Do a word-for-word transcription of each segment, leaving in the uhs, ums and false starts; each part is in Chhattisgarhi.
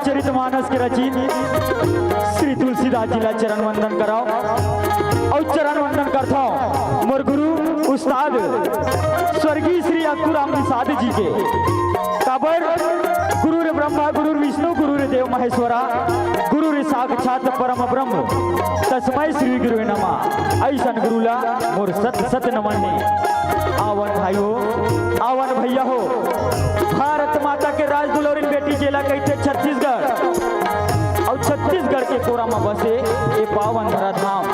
रामचरित मानस के रचित श्री तुलसीदास जी ला चरण वंदन करव अउ चरण वंदन करथव मोर गुरु उस्ताद स्वर्गीय श्री अक्कूराम निषाद जी के। काबर गुरुर्ब्रह्मा गुरुर्विष्णु गुरुर्देव महेश्वरा गुरुर्साक्षात परम ब्रह्म तस्मै श्री गुरुवे नमः। अइसन गुरु ला मोर सत सत नमन हे। आवन भाई हो, आवन भैया हो, भारत माता के राज दुलौरिन बेटी जेला कहिथे छत्तीसगढ़, अउ छत्तीसगढ़ के कोरा म बसे ए पावन धरा धाम,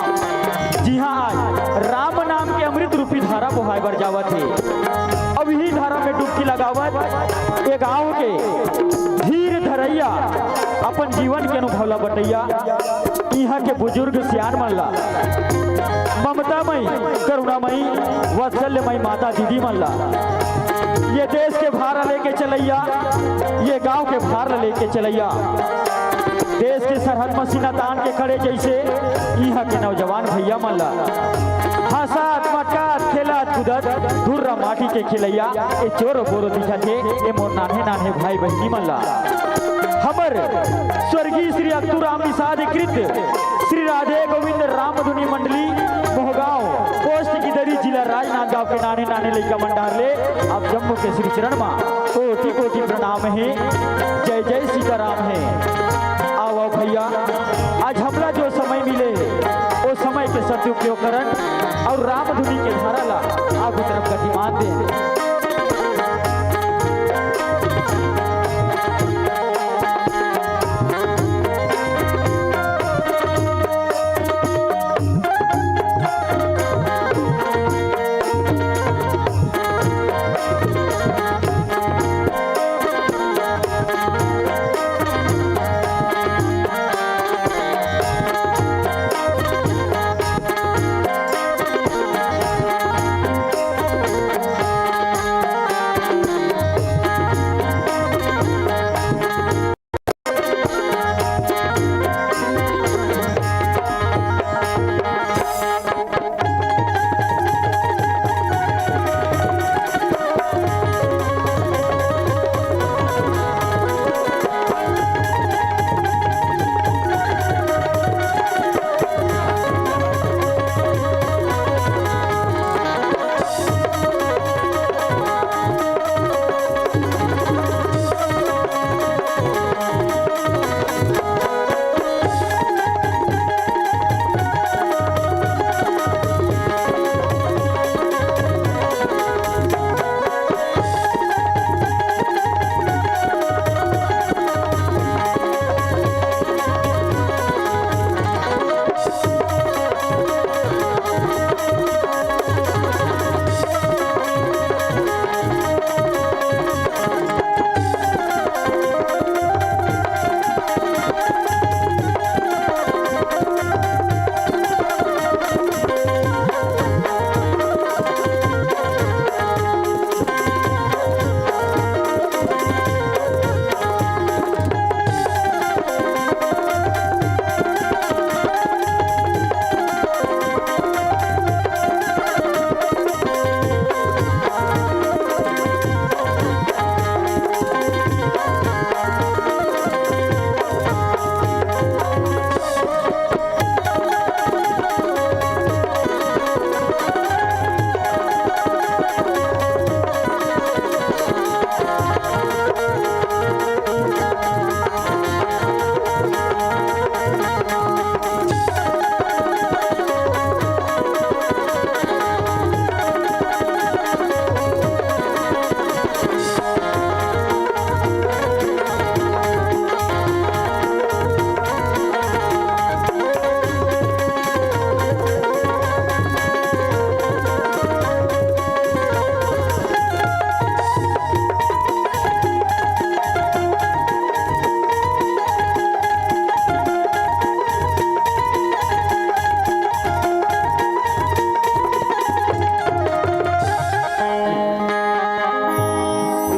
जिहां आज राम नाम के अमृत रूपी धारा बोहाय बर जावत हे। अब इही धारा में डुबकी लगावत ए गांव के धीर धरैया, अपन जीवन के अनुभव ला बटैया, इहां के बुजुर्ग सियान मन ला ममतामयी, करुणामयी, वात्सल्यमयी माता दीदी मन ला, ये देश के भार लेके चलैया, ये गांव के भार लेके चलैया, देश के सरहद म सीना तान के खड़े जइसे इहां के नौजवान भैया मन ला, हंसत, मटकत, खेलत, कूदत, धुर्रा माटी के खेलैया, ए चोरो बोरो दिखत हे, ए मोर नान्हे नान्हे भाई बहिनी मन ला। हमर स्वर्गीय श्री अक्कूराम निषाद कृत श्री राधे गोविंद रामधुनी मंडली मोहगांव पोस्ट गिदरी जिला राजनांदगांव के नान्हे नान्हे लइका मन डार ले आप जम्मो के श्री चरण मा कोटि कोटि प्रणाम हे। जय जय सीताराम हे। आओ आओ भैया, आज हमला जो समय मिले हे, ओ समय के सदुपयोग करन अउ रामधुनी के धारा ला आगू तरफ गतिमान देन।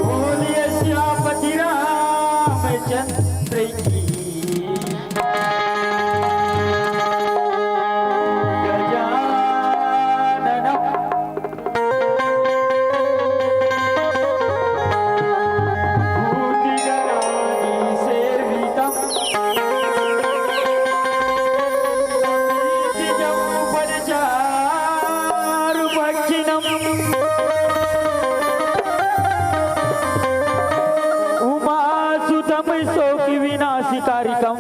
बोलिए सियापति रामचंद्र की। गजानन भूतगणादिसेवितम्। विनाशिकारिकं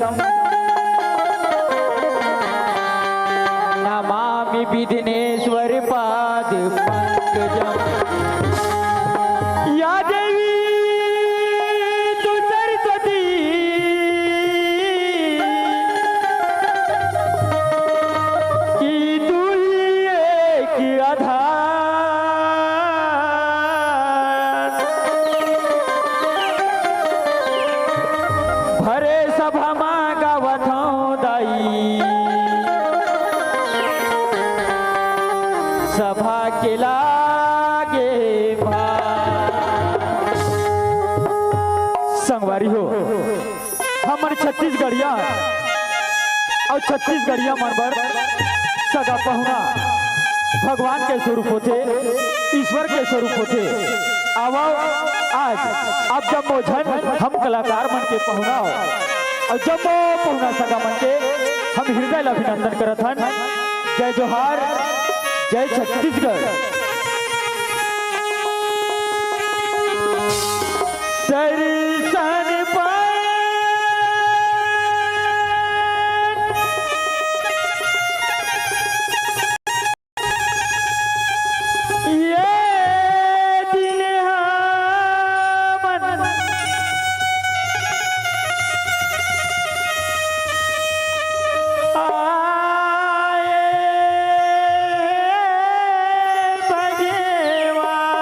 नमामि विघ्नेश्वर पाद पंकजम। या देवी तू सरस्वती की तुल्य की आधार। भरे सभा मा गावत हौं दाई, सभा के लागे भार। संगवारी हो, हमन छत्तीसगढ़िया अउ छत्तीसगढ़िया मन बर सगा पहुना भगवान के स्वरूप होथे, ईश्वर के स्वरूप होथे। आवव, आज आप जम्मो झन हम कलाकार मन के पहुना हो, अउ जम्मो पहुना सगा मन के हम हृदय ल अभिनंदन करत हन। जय जोहार, जय छत्तीसगढ़। दर्शन पाए ये दिन हमन आए भगवान।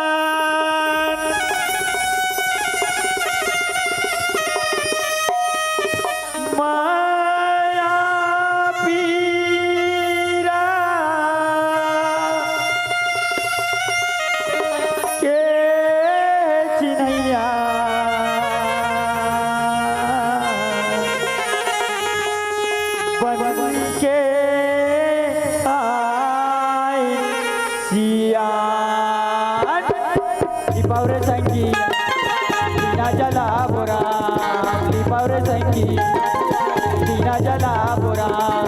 माया पीरा के चिन्हैया बन के आए सियान। लिपाव रे संगी, दीना जलाबो राम। लिपाव रे संगी, दीना जलाबो राम।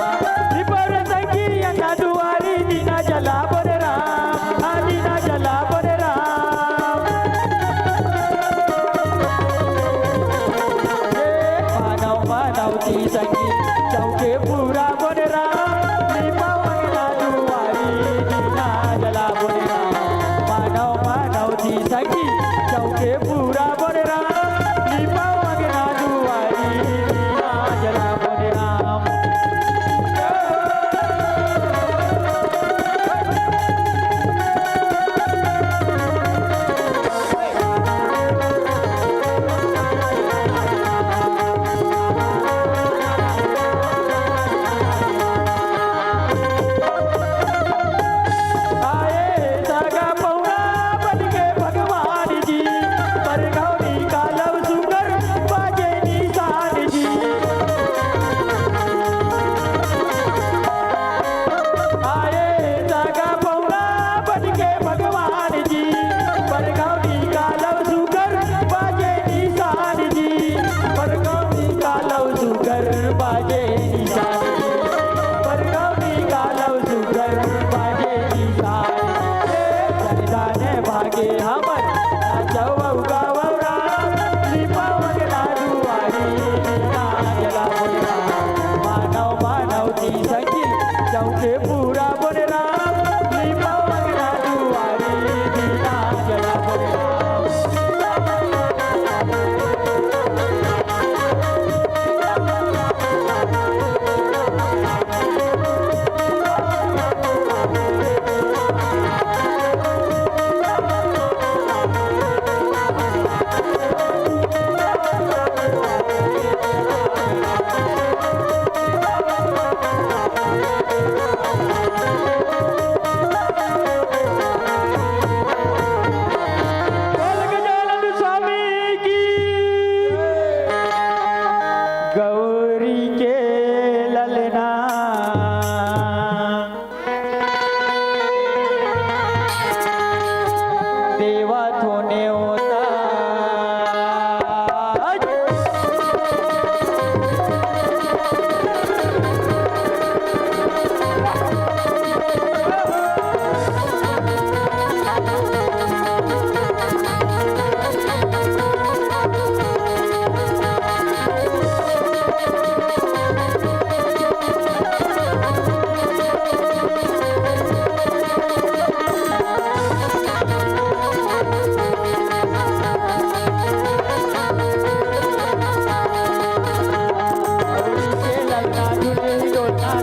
लिपाव रे संगी, अंगना दुआरी, दीना जलाबो रे राम। हाँ, दीना जलाबो रे राम। हे मानव मानव की संगी, चौके पूरा बोल राम। लिपाव अंगना दुआरी, दीना जलाबो रे राम। मानव मानव जी सखी, चौके पूरा बोल राम। लिपाव अंगना दुआरी, दीना जलाबो रे राम।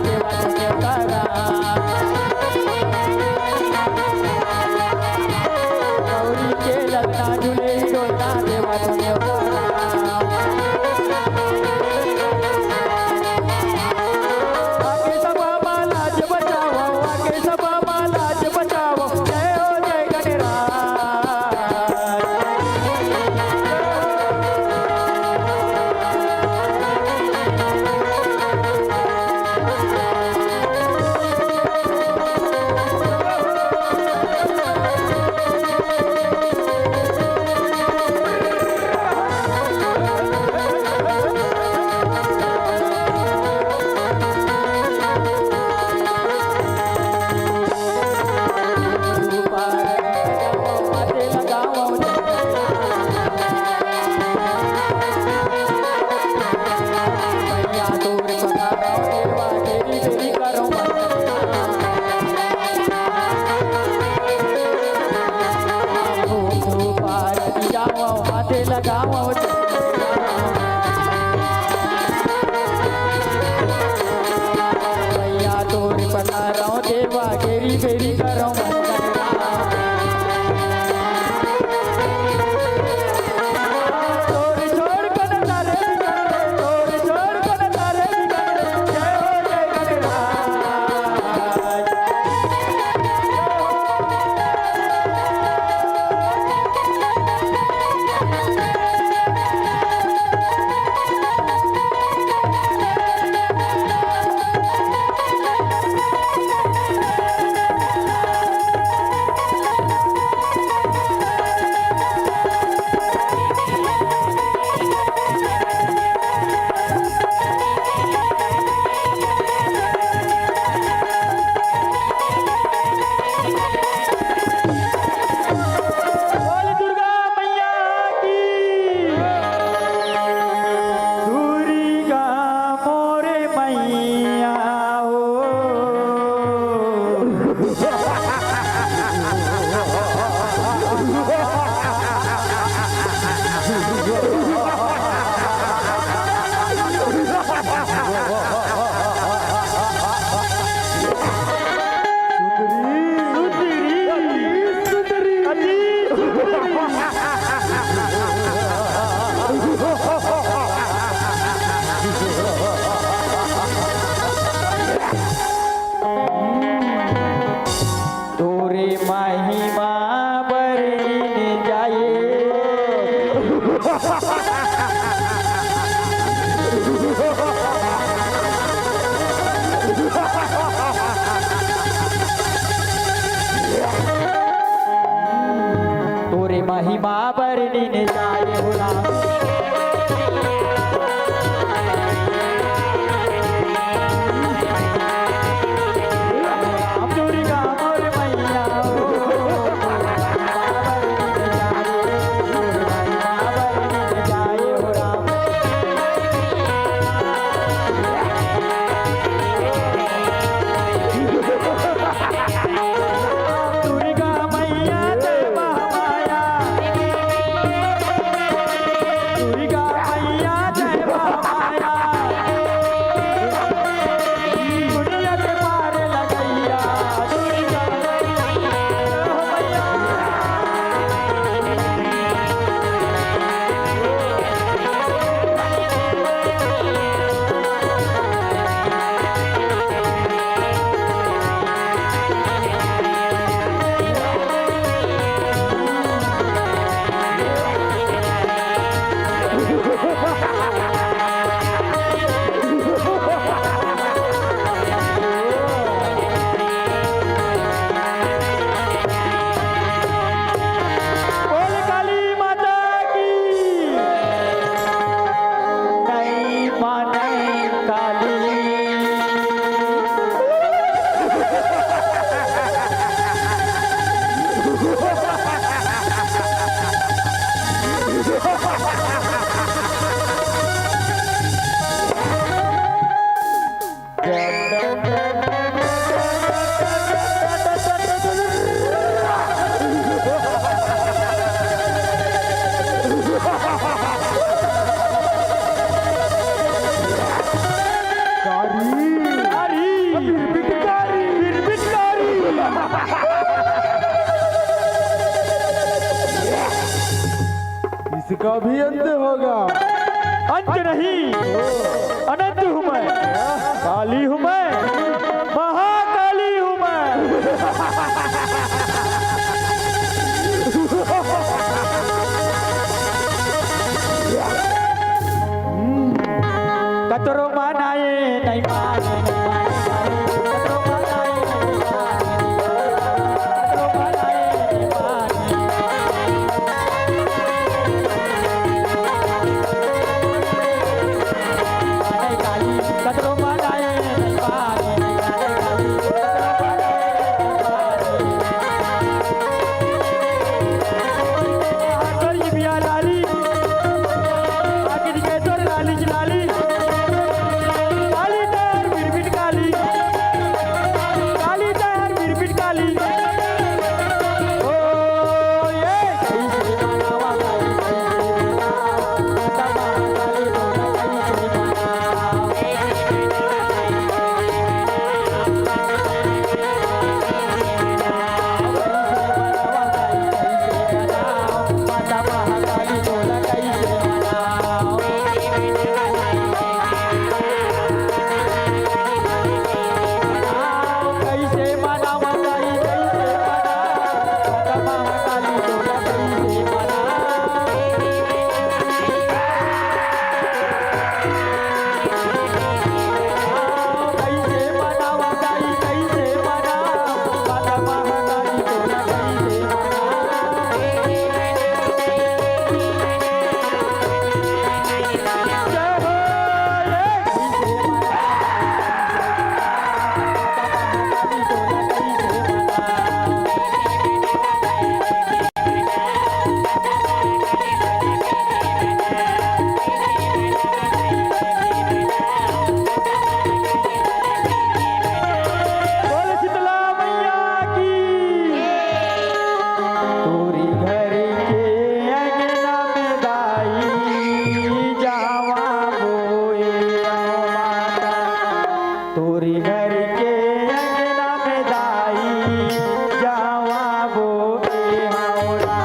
देवा तो नेवता राम। गौरी के ललना झूले ही डोलना देवा तो नेवता राम। आके सभा मा लाज बचावव, आके सभा मा लाज बचावव, जय हो जय गणराज। हाथे लगावव, भैया तोर पसारव, देवा घेरी बेरी करव। तोर छोड़ पन तारे बिगड़ रे, तोर छोड़ पन तारे बिगड़ रे, जय हो जय गणराज। बोल दुर्गा मैया की। दुर्गा मोरे मैया हो। तोरे महिमा बरनी जाए। तोरे महिमा बरनी जाए हो राम। कभी अंत होगा? अंत नहीं, अनंत हूँ मैं, काली हूँ मैं, महाकाली हूँ मैं। कतरो मनाए नहीं माने, नहीं माने, कतरो मनाए नहीं माने, कतरो मनाए नहीं माने। बोल शीतला मैया की। तोरी घर के अंगना में दाई जावा बोए माता। तोरी घर के अंगना में दाई जावा बोए हौरा।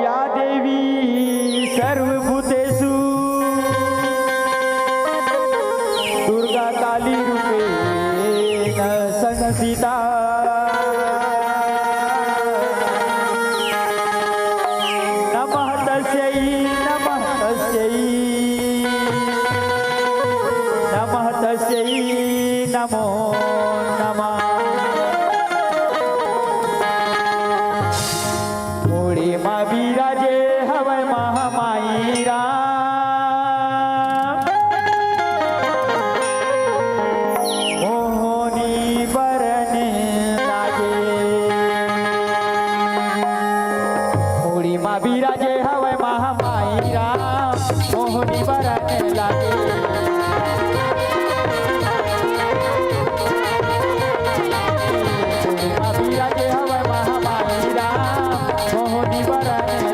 या देवी सर्वभूतेषु दुर्गा काली रूपेण संस्थिता। नमः तस्यै, नमः तस्यै, नमः तस्यै, नमो नमः। मुड़ी मा बिराजे हवय महामाई राम, मोहनी बरन लागे। मुड़ी मा बिराजे हवय महामाई राम, मोहनी बरन लागे। मुड़ी मा बिराजे हवय महामाई राम, मोहनी बरन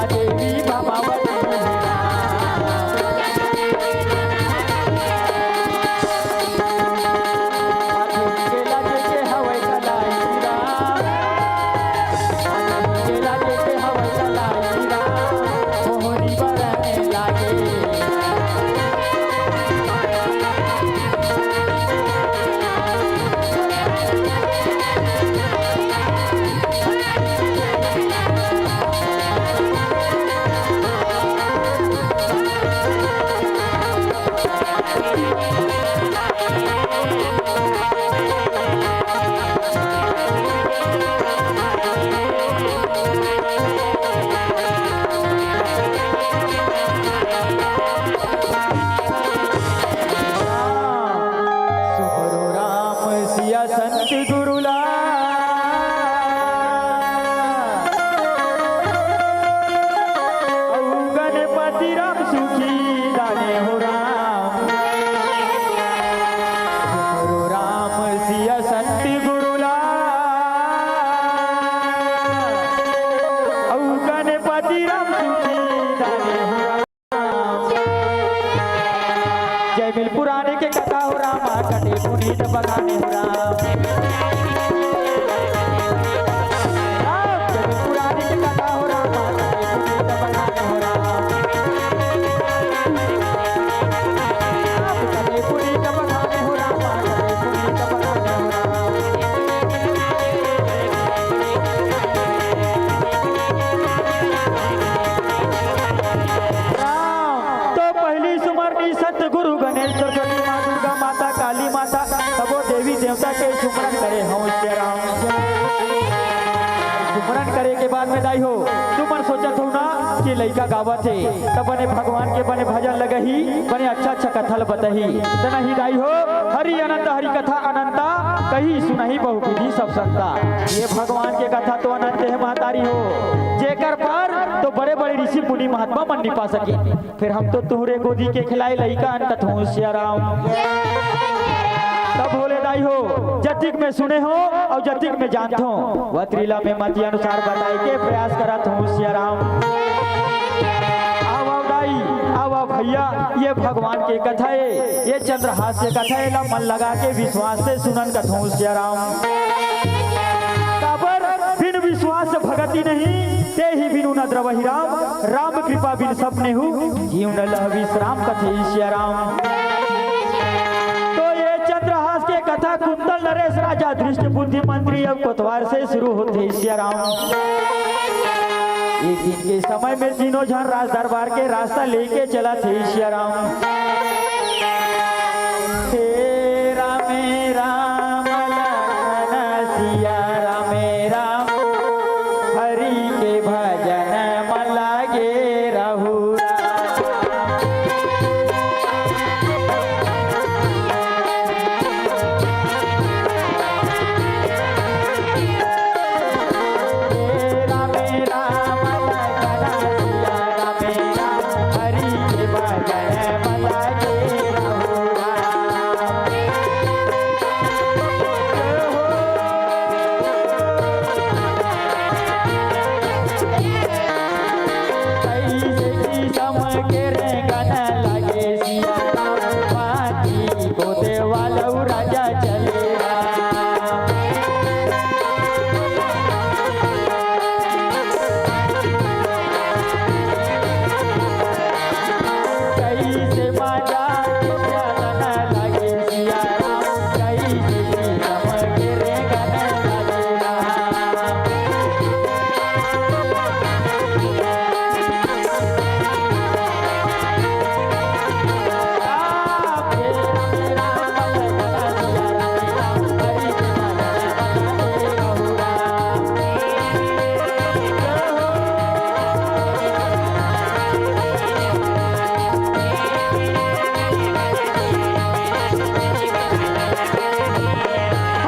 देवी भवावती। सुमरो राम सिया संत गुरु ला। अउ गणपति राम सुखी दाने हो राम। सुमरो राम सिया संत गुरु ला। अउ गणपति राम सुखी दाने हो राम। जय मिल पुराने के कथा हो राम, कटे पुनीत बखाने हो राम। राम, जय मिल पुराने के कथा हो राम, कटे पुनीत बखाने हो राम। राम, कटे पुनीत बखाने हो राम, कटे पुनीत बखाने हो राम। राम, तो पहली सुमरनी सतगुरु गणेश, सरस्वती माँ, दुर्गा माता, काली माता, सबो देवी देवता के सुमरन करे हूँ सिया राम। सुमरन करे के बाद में दाई हो, तुमन सोचत हो ना कि लइका गावत हे, त बने भगवान के बने भजन लगही, बने अच्छा अच्छा कथा ल बतही। त नहीं दाई हो, हरि अनंत हरि कथा अनंता, कही सुनही बहुविधि सब संता। ये भगवान के कथा तो अनंत हे महतारी हो, जेकर पार तो बड़े बड़े ऋषि मुनि महात्मा मन नि पा सके। फिर हम तो तुहरे गोदी के खिलाए लइका अन कथों सिया राम। तब भोले दाई हो, जतिक मैं सुने हो अउ जतिक मैं जानत हों, वह त्रिला में मति अनुसार बताए के प्रयास करत हों सिया राम। आवा दाई, आवा भैया, ये भगवान के कथा हे, ये चंद्रहास के कथा हे, ला मन लगा के विश्वास से सुनन कथों सिया राम। काबर बिन विश्वास भगति नहीं, ते ही बिनु न द्रवहि राम, राम कृपा बिन सब नेहू, जीव न लह विश्राम कथे सिया राम। तो ये चंद्रहास के कथा कुंतल नरेश राजा धृष्ट बुद्धि मंत्री अउ कोतवाल से शुरू होथे सिया राम। एक दिन के समय में तीनों झन राज दरबार के रास्ता लेके चलथे सिया राम। हे रामे राम लखन सिया रामे राम, हरि के भजन म लागे रहू राम। हे रामे राम लखन सिया रामे राम, हरि के भजन म लागे रहू राम। कैसे किसम के रेंगन लागे सिया राम, पाती को देवालऊ राजा चले राम। कैसे मजा के चलन लागे सिया राम, कैसे की समझ रे गन लागे राम।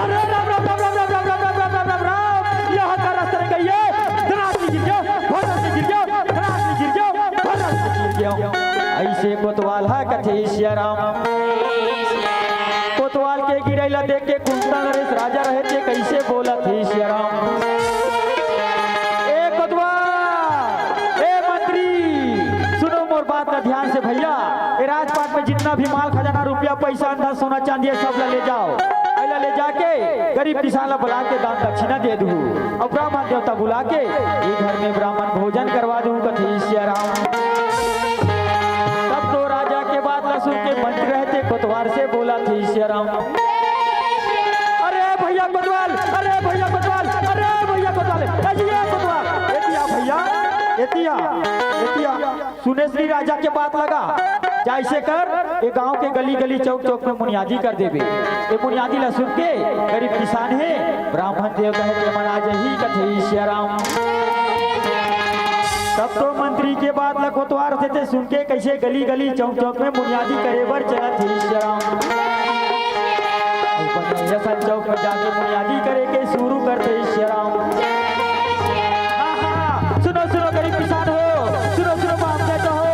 अरे राम, राम, राम, राम। यहाँ का रास्ता नहीं गई है। धनाक में गिर गयो, भरत में गिर गयो, धनाक में गिर गयो, भरत में गिर गयो। ऐसे कोतवाल हा कथे सिया राम। कोतवाल के गिरई ला देख के कुंता नरेश राजा रहे ते कैसे बोलत हे सिया राम। ए कोतवाल, ए अभी माल खजाना, रुपया, पैसा, अंधा, सोना, चांदी, सब ला ले जाव। एला ले जाके गरीब किसान ला बुला के दान दक्षिणा दे दू। अउ ब्राह्मण देवता बुला के ये घर में ब्राह्मण भोजन करवा दू, कथे सिया राम। तब तो राजा के बात ला सुन के मंत्री रहते कोतवार से बोला थे सिया राम। अरे भैया कोतवाल, अरे भैया कोतवाल, अरे भैया कोतवाल, ए जी, ए कोतवाल, एतिया भैया, एतिया, एतिया। सुनेश भी राजा के बात लगा, जैसे कर ये गांव के गली गली चौक चौक में मुनियादी कर देबे। ये मुनियादी ला सुन के गरीब किसान हे, ब्राह्मण देवता हे, ते मन आ जही, कथे सिया राम। तब तो मंत्री के बात ला कोतवार थे, ते सुन के कैसे गली गली चौक चौक में मुनियादी करे बर चलत हे सिया राम। अपन ये सब चौक में जाके मुनियादी करे के शुरू करते सिया राम। आहा, सुनो, सुनो, गरीब किसान हो, सुनो, सुनो, बाप नेता हो,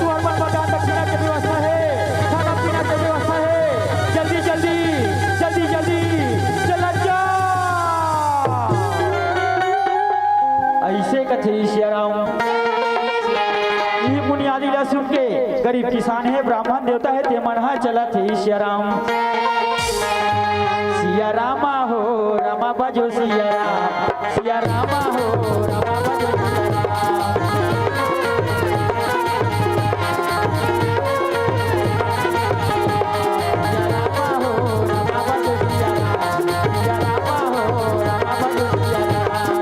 तुम्हारे पास मकान दक्षिणा के व्यवस्था है, खाना पीना के व्यवस्था है, जल्दी, जल्दी, जल्दी, जल्दी, चला जा। ऐसे कथे सिया राम। ये मुनियादी ला सुन के गरीब किसान हे, ब्राह्मण देवता हे, ते मन हा चलत हे सिया राम। सिया रामा हो, रामा बजो सिया राम। सिया रामा हो, रामा बजो सिया राम। सिया रामा हो, रामा बजो सिया राम। सिया रामा हो, रामा बजो सिया राम।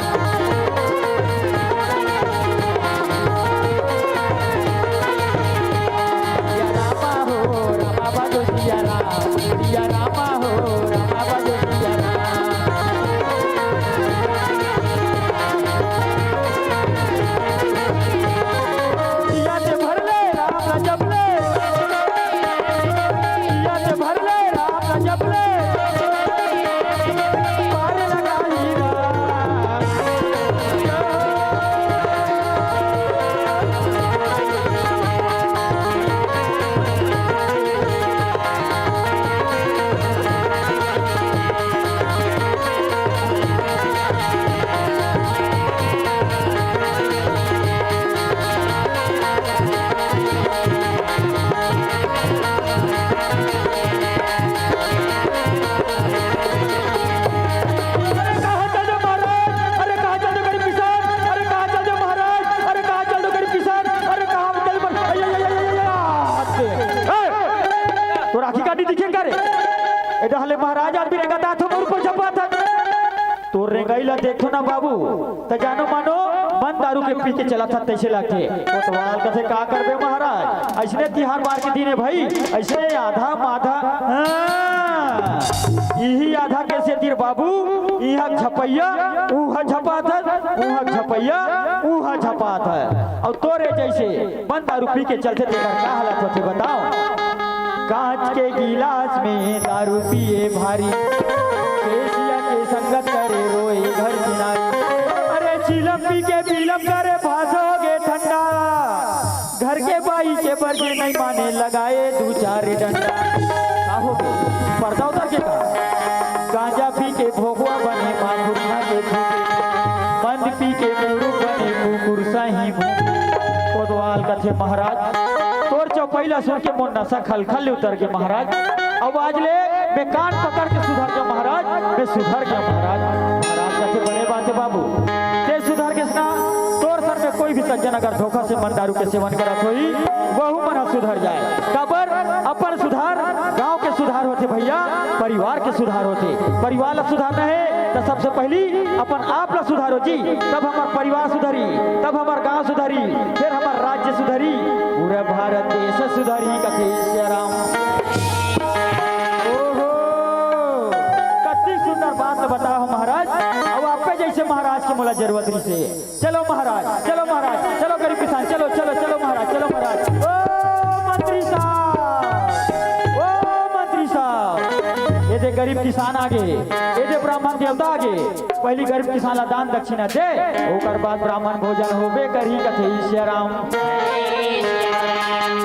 सिया रामा हो, रामा बजो सिया राम। सिया रामा हो, रामा बजो सिया राम। सिया से भर ले राम ला जब ले। सिया से भर ले राम ला जब ले। पार लगा ही राम। अरे कहाँ चल दो महाराज, अरे कहाँ चल दो गरीब किसान, अरे कहाँ चल दो महाराज, अरे कहाँ चल दो गरीब किसान, अरे कहाँ चल दो, अरे, अरे, अरे, अरे, अरे, ए, तोर आँखी काटी दिखे का रे? ए डहले महाराज आदमी रेंगत आथे, मोर ऊपर झपाथे। तोर रेंगई ला देखथों ना बाबू, त जानो मानो बंद दारू के पी के चलत हस तइसे लगथे। कोतवाल कथे, "का करबे महाराज, अइसने तिहार बार के दिन हे भई, अइसने आधा माधा।" हाँ, इही आधा के सेती बाबू, इहाँ झपइया, उहाँ झपात हस, उहाँ झपइया, उहाँ झपात हस। अउ तोरे जइसे बंद दारू पी के चलथे, तेकर का हालत होथे बताओ? कांच के गिलास में दारू पिए भारी, केसिया के संगत करे रोए घर किनारे। अरे चिलम पी के बिलम करे, भाषा हो गे ठंडा। घर के बाई के बरजे नहीं माने, लगाए दू चार डंडा। का हो गे? पर्दा उतर के का? गांजा पी के भोगवा बने, माखुर खा के फूके। मंद पी के मुरुख बने, कुकुर सही भूखे। कोतवाल कथे, "महाराज, तोर चौपाई ला सुन के मोर नशा खलखल ले उतर गे महाराज। अब आज ले मैं कान पकड़ के सुधर गेंव महाराज, मैं सुधर गेंव महाराज।" महाराज कथे, "बने बात हे बाबू, तें सुधर गेस ना, तोर सन में कोई भी सज्जन अगर धोखा से बंद दारू के सेवन करत होही, वहू मन ह सुधर जाए। काबर? अपन सुधार गांव के सुधार होथे भैया, परिवार के सुधार होथे। परिवार ला सुधारना हे त सबसे पहिली अपन आप ला सुधारो जी, तब हमर परिवार सुधरही, तब हमर गांव सुधरही, फेर हमर राज्य सुधरही, पूरा भारत देश सुधरही," कथे सिया राम। ओहो, कति सुंदर बात ल बताव महाराज। अउ आपे जइसे महाराज के मोला जरूरत रहिसे। चलो महाराज, चलो महाराज, चलो गरीब किसान, चलो, चलो, चलो महाराज, चलो महाराज। ओ मंत्री साहब, ओ मंत्री साहब, ए दे गरीब किसान आगे, ए दे ब्राह्मण देवता आगे। पहिली गरीब किसान ला दान दक्षिणा दे, ओकर बाद ब्राह्मण भोजन होबे करही, कथे सिया राम।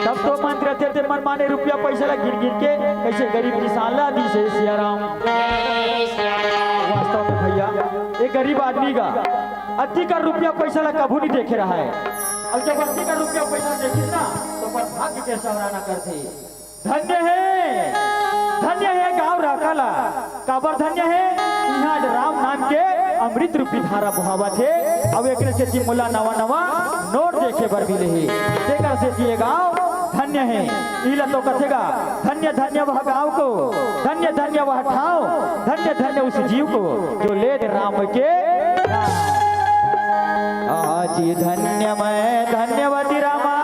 तब तो मंत्री थे, ते मन माने रुपया पैसा ला गिन गिन के कइसे गरीब किसान ला दिसे सिया राम। वास्तव में भैया, ए गरीब आदमी का अतिक रुपया पैसा ला कभू नहीं देखे रहा हे। अउ जब अतिक रुपया पैसा देखिस ना, त ओकर भाग्य के सराहना करथे। धन्य हे, धन्य हे गांव राका ला। काबर धन्य हे? इहां आज राम नाम के अमृत रूपी धारा बोहावत हे, अउ एकरे सेती मोला नवा नवा नोट देखे बर मिले हे। तेकर सेती ये गांव धन्य हे। इला तो कथे गा, धन्य धन्य वह गांव को, धन्य धन्य वह ठाव, धन्य धन्य उस जीव को जो लेत राम के नाम। आज धन्य मैं धन्यवती रामा।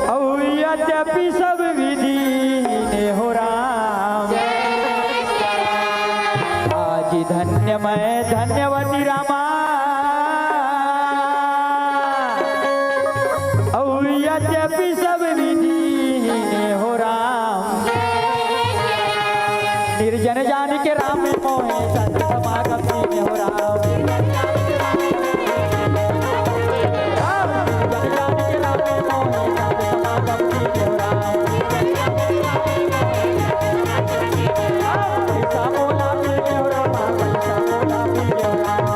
अउ यद्यपि सब विधि ने हो राम। आज धन्य मैं धन्यवती रामा। अउ यद्यपि सब विधि ने हो राम। निर्जन जान के राम मोहे संत समागम कीन्हे हो राम। निर्जन जान के राम मोहे संत समागम कीन्हे हो राम। पैसा मोला कीन्हे हो राम, पैसा मोला कीन्हे हो राम।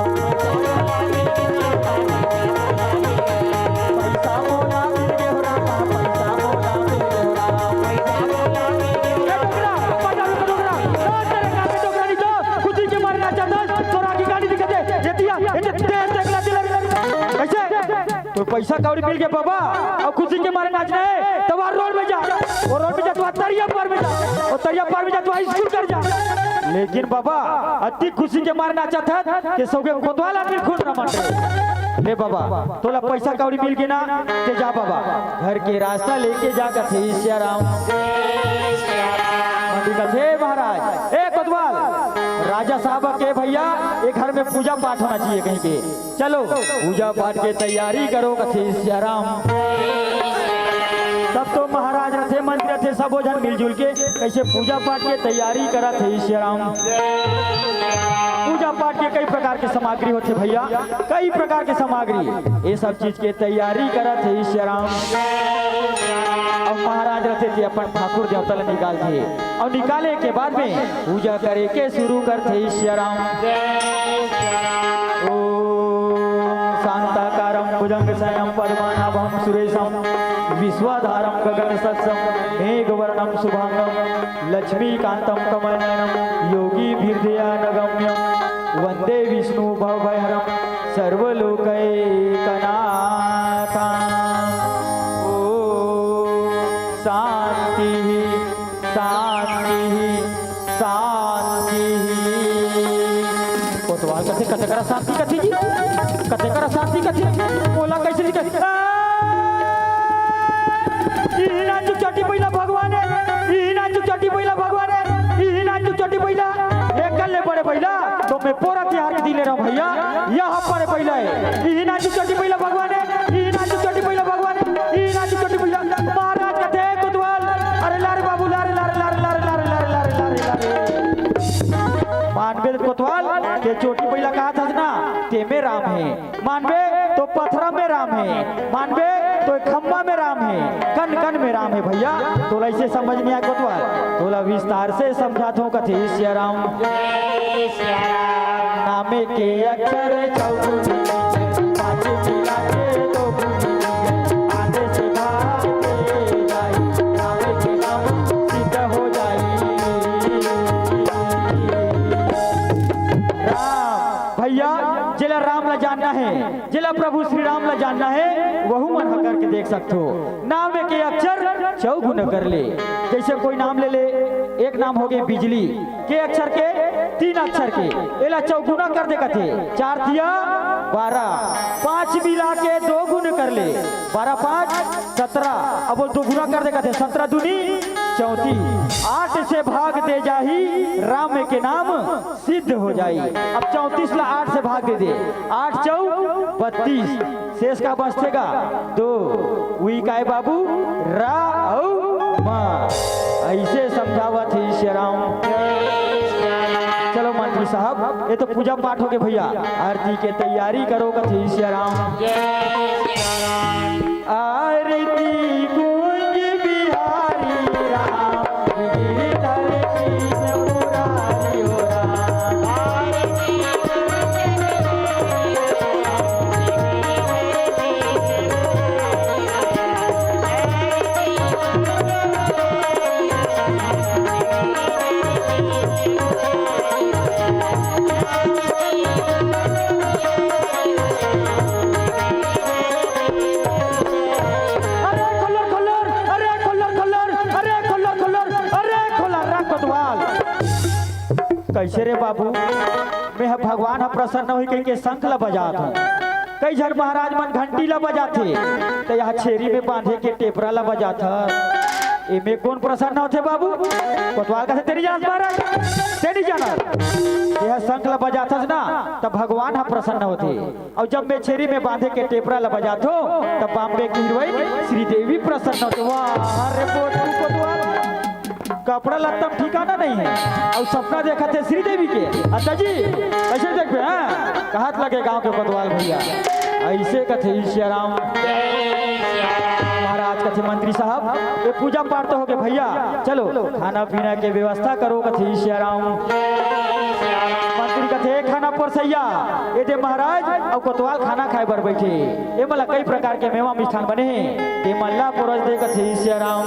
पैसा मोला कीन्हे हो राम, पैसा मोला कीन्हे हो राम। ए डोकरा, पटा रुक डोकरा। ए तेरे का पे डोकरा नहीं तो, खुशी के मारे नाचत हस, तोरा की गाड़ी दिखा दे। ये दिया, ये दे, दे, दे, दे, दे, दे। कैसे? तो पैसा कौड़ी मिल के बाबा, अउ खुशी के मारे नाचना हे, त वहाँ रोड में जा। वो रोड में जा, त वहाँ तरिया पार में जा। वो तरिया पार में जा, त वहाँ स्कूल कर जा। लेकिन बाबा, अति खुशी के मारे नाचत हस, के सौगे कोतवाल आदमी खुद न मानते। ले बाबा, तोला पैसा कौड़ी मिल के ना, ते जा बाबा। घर के रास्ता लेके जा कथे सिया राम। मंडी कथे महाराज, ए कोतवाल, राजा साहब के भैया, ये घर में पूजा पाठ होना चाहिए कहिके। चलो, पूजा पाठ के तैयारी करो कथे सिया राम। तब तो महाराज रथे, मंत्री रथे, सबो झन मिलजुल के कैसे पूजा पाठ के तैयारी करत हे सिया राम। पूजा पाठ के कई प्रकार के सामग्री होथे भैया, कई प्रकार के सामग्री, ये सब चीज के तैयारी करत हे सिया राम। अब महाराज रथे ते अपन ठाकुर देवता ला निकालथे, अउ निकाले के बाद में पूजा करे के शुरू करथे सिया राम। ओम शांताकारं भुजंग शयनं पद्मनाभं सुरेशं विश्वाधारं गगन सदृशं मेघवर्णं शुभांगं लक्ष्मीकांतं कमलनयनं योगी हृदयानगम्यं वंदे विष्णु भवभयहरं सर्वलोकैकनाथं। ओम शांति, शांति, शांति। कोतवाल कथे, "कते करा शांति कथे जी? कते करा शांति कथे? मोला कैसे दिखे?" आ! इही नाचू चटी बैला भगवान हे, इही नाचू चटी बैला भगवान हे, इही नाचू चटी बैला। एकर ले बड़े बैला तो मैं पोरा तिहार के दिन ले रहा हूँ भैया। यहाँ पर बैला हे, इही नाचू चटी बैला भगवान हे, इही नाचू चटी बैला भगवान हे, इही नाचू चटी बैला। महाराज कथे, "कोतवाल, अरे ला रे बाबू, ला रे, ला रे।" मानबे कोतवाल, के चोटी बैला कहत हस ना, तेमे राम हे। मानबे तो पथरा में राम हे, मानबे तो खम्मा में राम हे, कन कन में राम हे भैया। तोला इसे समझ नहीं आय कोतवाल, तोला विस्तार से समझात हूँ कथे सिया राम। नामे के अक्षर चौगुनी, पाँच मिला के दो गुनी, आधे से भाग के जाई, नामे के नाम सिद्ध हो जाई। राम भैया, जेला राम ला जानना हे, जेला प्रभु श्री राम ला जानना हे, वहू मन ह करके देख सकथो। नाम के अक्षर चौगुन कर ले। जैसे कोई नाम ले ले, एक नाम हो गए बिजली, के अक्षर के? तीन अक्षर के। एला चौगुना कर दे कथे, चार तिया बारह, पाँच मिला के दो गुन कर ले, बारह पाँच सत्रह। अब वो दो गुना कर दे कथे, सत्रह दूनी चौंतीस, आठ से भाग दे जाही राम के नाम सिद्ध हो जाई। अब चौंतीस ला आठ से भाग दे दे, आठ चौ बत्तीस, शेष का बचथे गा दो। उही काय बाबू, रा अउ मा। ऐसे समझावत हे सिया राम। चलो मंत्री साहब, ये तो पूजा पाठ हो गए भैया, आरती के तैयारी करो कथे सिया राम। आरती कुंज बिहारी राम, गिरधर कृष्ण मुरारी हो राम। कइसे रे बाबू? मैं ह भगवान ह प्रसन्न होही कहिके शंख ल बजात हूँ। कई झन महाराज मन घंटी ल बजाथे, त यहाँ छेरी में बांधे के टेपरा ल बजात ह। एमे कोन प्रसन्न होथे बाबू? कोतवाल कथे, "तेरी जान महाराज, तेरी जान।" यह शंख ल बजाथस ना, त भगवान ह प्रसन्न होथे। अउ जब मैं छेरी में बांधे के टेपरा ल बजाथो, तब बॉम्बे की हीरोइन श्रीदेवी प्रसन्न होथे। वाह रे बोटू कोतवाल, कपड़ा लत्ता म ठिकाना नहीं है। अउ सपना देखत हे श्रीदेवी के। अच्छा जी, कइसे देखबे, हाँ? कहत लगे गांव के कोतवाल भैया, अइसे कथे सियाराम। महाराज कथे, "मंत्री साहब, ये पूजा पाठ तो होगे भैया, चलो खाना पीना के व्यवस्था करो," कथे सियाराम। मंत्री कथे, "खाना परोसइया, ये दे महाराज, अउ कोतवाल खाना खाए बर बइठे। ये मन ला कई प्रकार के मेवा मिष्ठान बने हे, ये मन ला परोस दे," कथे सियाराम।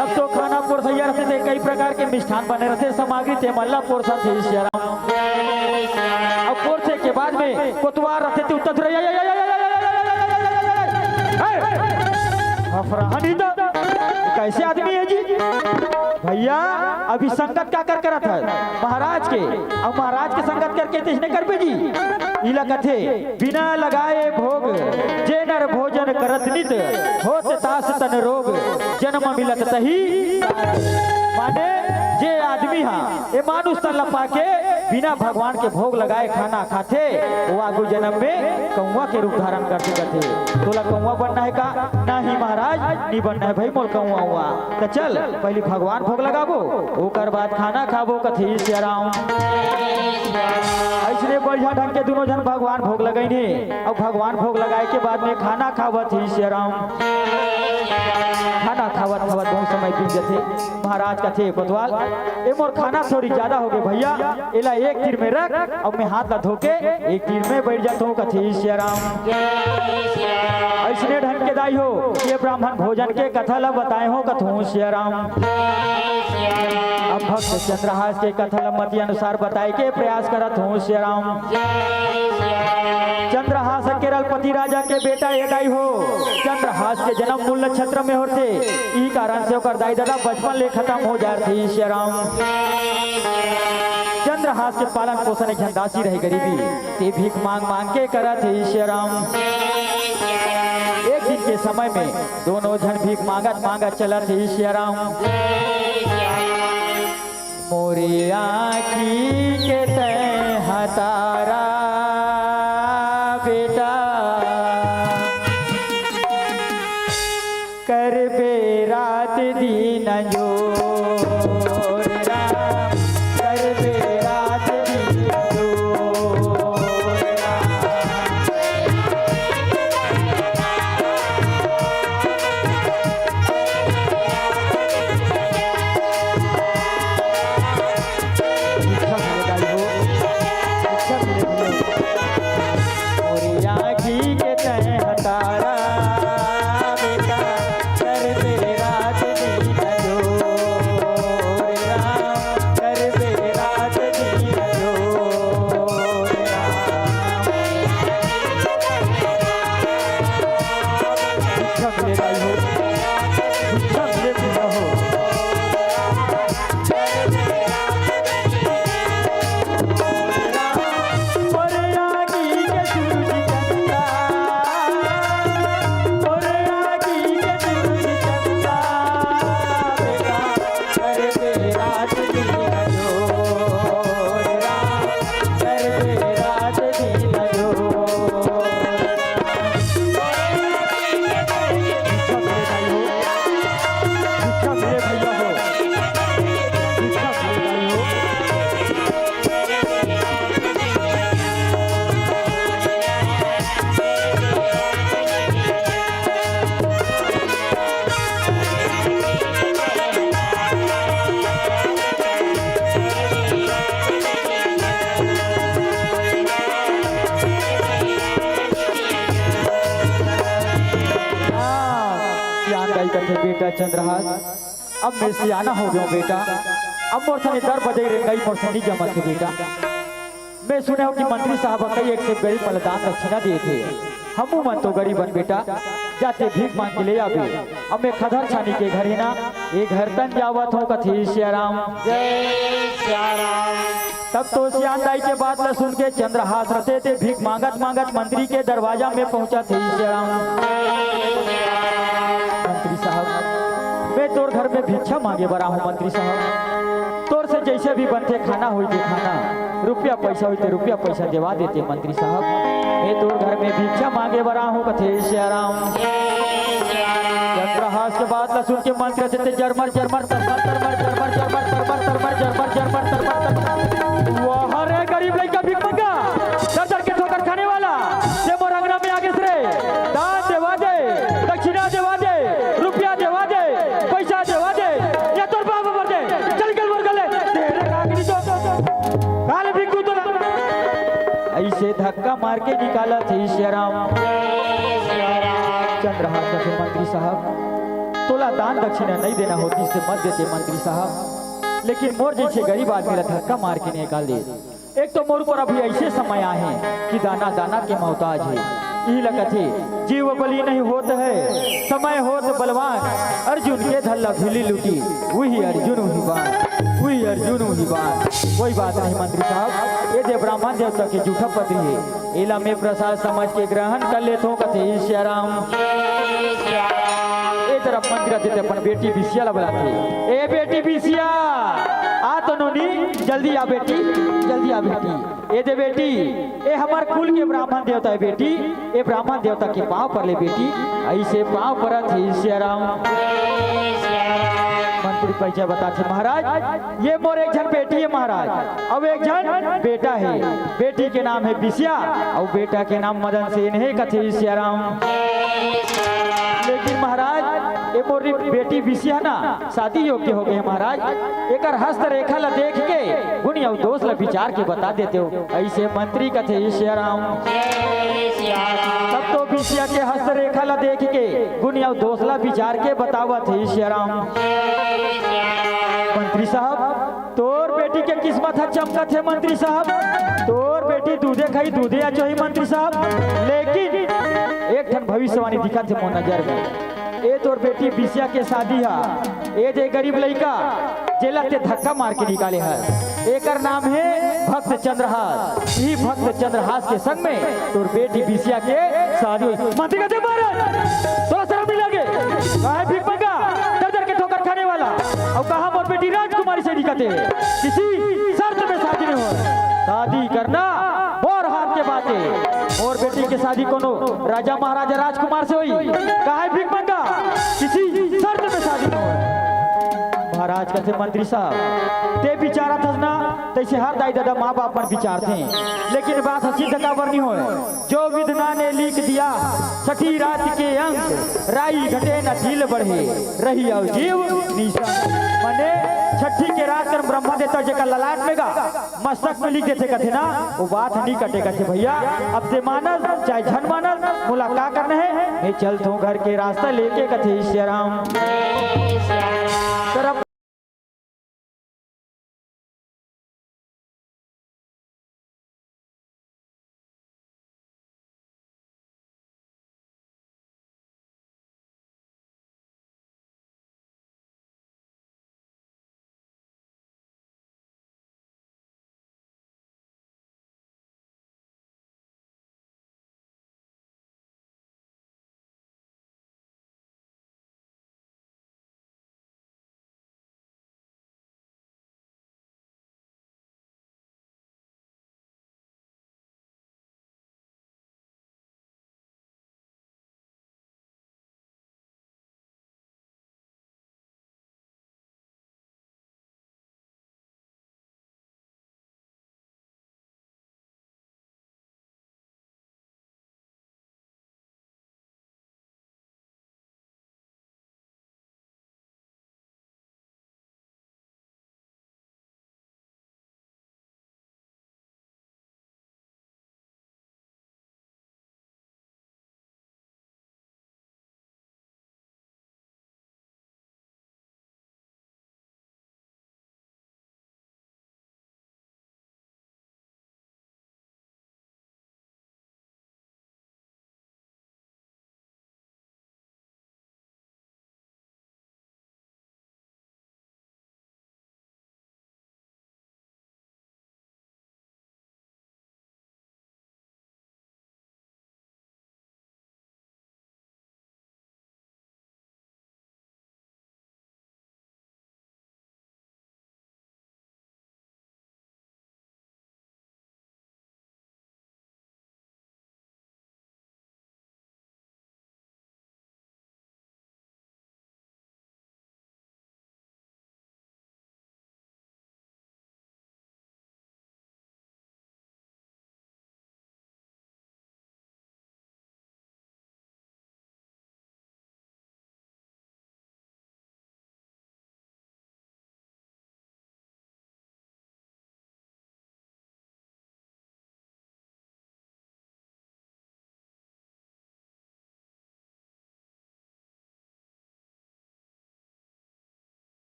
तब तो खाना परोसइया रथे ते कई प्रकार के मिष्ठान बने रथे, सामग्री ते मन ला परोसथे सियाराम। अउ परोसे के बाद में कोतवाल रथे ते उत्तर, "हफराहनी तो कइसे आदमी हे जी?" भैया, अभी संगत काकर करत हे? महाराज के। अउ महाराज के संगत करके तइसने करबे जी? इला कथे, "बिना लगाए भोग, जे नर भोजन करत नित, होत तास तन रोग, जन्म मिलत तही।" माने, जे आदमी हा ए मानुष तन ल पाके बिना भगवान के भोग लगाए खाना खाथे, वो आगू जन्म में कौआ के रूप धारण कर सकत हे। तोला कौआ बनना हे का? नहीं महाराज, नहीं बनना हे भाई मोर कौआ उआ। त चल, पहली भगवान भोग लगाबो, ओकर बाद खाना खाबो, कथे सियाराम। अइसने बढ़िया ढंग के दुनों झन भगवान भोग लगाइन हे, अउ भगवान भोग लगाए के बाद में खाना खावत हे सियाराम। खाना खावत खावत बहुत समय बीत जथे। महाराज कथे, "कोतवाल, ए मोर खाना थोड़ी ज्यादा होगे भैया, एला एक तीर में रख, अउ मैं हाथ ला धो के एक तीर में बइठ जाथों," कथे सियाराम। अइसने ढंग के दाई हो, ये ब्राह्मण भोजन के कथा ला बताए हों, कथों सियाराम। अब भक्त चंद्रहास के कथा ला मति अनुसार बताए के प्रयास करत हों सियाराम। चंद्रहास केरलपति राजा के बेटा ए दाई हो। चंद्रहास के जन्म मूल नक्षत्र में होथे, ई कारण से ओकर दाई ददा बचपन ले खत्म हो जात रहिस सियाराम। चंद्रहास के पालन पोषण एक झन दासी रहे गरीबी, ते भीख मांग मांग के करत हे सियाराम। एक दिन के समय में दोनों झन भीख मांगत मांगत चलत हे सियाराम। मोरी आँखी के तैं हतारा बेटा, करबे रात दिन जोर राम, करबे रात दिन जोर राम। भिक्षा मिले दाई हो, भिक्षा मिले भैया। मोरी आँखी के तैं हतारा बेटा, करबे रात दिन जोर राम, करबे रात दिन जोर राम। भिक्षा मिले दाई हो, भिक्षा मिले भैया हो। हाँ, सियान दाई कथे, "बेटा चंद्रहास, अब मैं सियाना हो गया हूँ बेटा, अब मोर सने दर बदई रेंगई मोर से नहीं जमत हे बेटा। मैं सुने हूँ कि मंत्री साहब कई एक से गरीब मन ला दान दक्षिणा देथे, हमू मन तो गरीब हन बेटा, जाते भीख मांग के ले आबे। अब मैं खदर छानी के घर हे ना, ए घर तन जावत हूँ, कथे सिया राम। जय सिया राम। तब तो सियान दाई के बात ला सुन के चंद्रहास रथे ते भीख मांगत मांगत मंत्री के दरवाजा में पहुंचथे सिया राम। मंत्री साहब, मैं तोर घर में भिक्षा मांगे बर आहूं मंत्री साहब। तोर से जैसे भी बनथे खाना होई ते खाना, रुपया पैसा होई ते रुपया पैसा देवा देते मंत्री साहब। मैं तोर घर में भिक्षा मांगे बर आहूं, कथे सिया राम। चंद्रहास के बात ला सुन के मंत्री से ते जरमर जरमर तरमर तरमर जरमर जरमर तरमर तरमर जरमर जरमर तरमर तरमर। वाह रे गरीब लइका भीख मंगा, दर दर के ठोकर खाने वाला, ते मोर अंगना में आगे रे, दान देवा दे, दक्षिणा देवा दे, रुपया देवा दे, पैसा देवा दे, या तोर बाप मर दे, चल गल मर गले, तेरे कागनी तो, काल भिक्खू तो। ऐसे धक्का मार के निकालथे सिया राम। चंद्रहास कथे मंत्री साहब, तोला दान दक्षिणा नहीं देना होतिस ते मत देते मंत्री साहब, लेकिन मोर जैसे गरीब आदमी ला धक्का मार के निकाल दे। एक तो मोर ऊपर अभी ऐसे समय आहे कि दाना दाना के मोहताज हे। इही ला कथे, जीव बलि नहीं होत है, समय होत बलवान। अर्जुन के धल्ला भिली लूटी, वही अर्जुन वही बान, वही अर्जुन वही बान। कोई बात नहीं मंत्री साहब, ए दे ब्राह्मण देवता के जूठा पत्री हे, एला मैं प्रसाद समझ के ग्रहण कर लेथों, कथे सिया राम। ए तरफ मंत्री रथे ते अपन बेटी बिसिया ला बुलाथे, ए बेटी बिसिया, आ तो नोनी, जल्दी आ बेटी, जल्दी आ बेटी। ए दे बेटी, ए हमर कुल के ब्राह्मण देवता हे बेटी, ए ब्राह्मण देवता के पांव पर ले बेटी, ऐसे पांव परत हे सिया राम। मंत्री परिचय बताथे महाराज, ये मोर एक झन बेटी हे महाराज, अउ एक झन बेटा हे। बेटी के नाम हे बिसिया अउ बेटा के नाम मदन सेन हे, कथे सिया राम। लेकिन महाराज, ये मोर बेटी बिसिया ना शादी योग्य हो गए महाराज। एकर हस्त रेखा ला देख के गुण अउ दोष ला विचार के बता देते हो, ऐसे मंत्री कथे सिया राम। तब तो बिसिया के हस्त रेखा ला देख के गुण अउ दोष ला विचार के बतावत हे सिया राम। मंत्री साहब, तोर बेटी के किस्मत ह चमकत हे मंत्री साहब, तोर बेटी दूधे खाई दूधे अचोही मंत्री साहब, लेकिन एक ठन भविष्यवाणी दिखत हे मोर नजर में। ए तोर बेटी बिसिया के शादी ह, ए दे गरीब लइका जेला ते धक्का मार के निकाले ह, एकर नाम हे भक्त चंद्रहास। इही भक्त चंद्रहास के संग में तोर बेटी बिसिया के शादी होई। मंत्री कथे महाराज, तोला शरम नहीं लगे? काहे भीख मंगा, दर दर के ठोकर खाने वाला? अउ कहा मोर बेटी राजकुमारी से दिखत हे, किसी शर्त में शादी नहीं होय। शादी करना मोर हाथ के बात हे। मोर बेटी के शादी कोनो राजा महाराजा राजकुमार से होई? काहे भीख मंगा, किसी शर्त में शादी नहीं होय। महाराज कथे मंत्री साहब, ते विचारत हस ना, तैसे हर दाई ददा माँ बाप मन विचारथे, लेकिन बात ह सिद्ध काबर नहीं होय। जो विधना ने लिख दिया छठी रात के अंक, राई घटे न तिल बढ़े, रही अउ जीव निसंक। माने छठी के रात कर ब्रह्मा देवता जेकर ललाट में गा मस्तक में लिख देथे कथे ना, वो बात नहीं कटे कथे भैया। अब ते मानस चाहे झन मानस, मोला का करना हे, मैं चलथों घर के रास्ता लेके कथे सिया राम।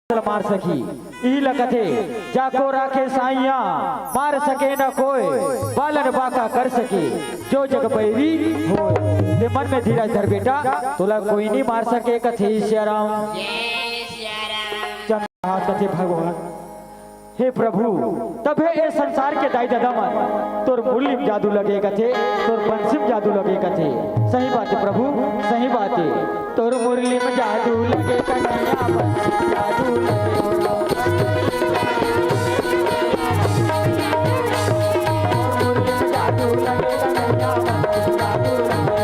मार सकी। इही ल कथे, जाको राखे साइया, मार सके न कोय, बालन बाका कर सके, जो जग बैरी होय। ते मन में धीरज धर बेटा, तोला कोई नहीं मार सके, कथे सियाराम। चंद्रहास कथे भगवान, हे प्रभु, तभे ए संसार के दाई ददा मन तोर मुरली म जादू लगे कथे, तोर बंसी म जादू लगे कथे। सही बात हे प्रभु, सही बात हे। तोर मुरली म जादू लगे कन्हैया, बंसी म जादू लगे। तोर मुरली म जादू लगे कन्हैया, बंसी म जादू लगे।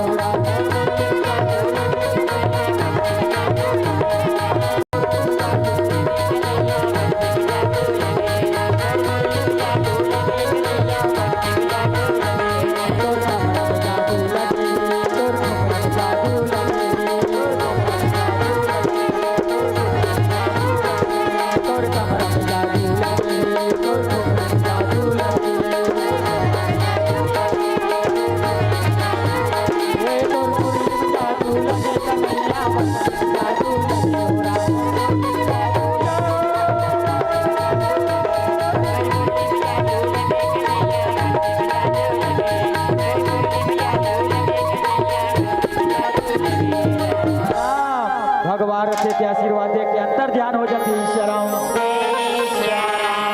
भगवान रथे के आशीर्वाद दे के अंतर ध्यान हो जाथे। सियाराम।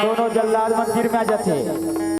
दोनों जल्लाद मंदिर में आ जाथे।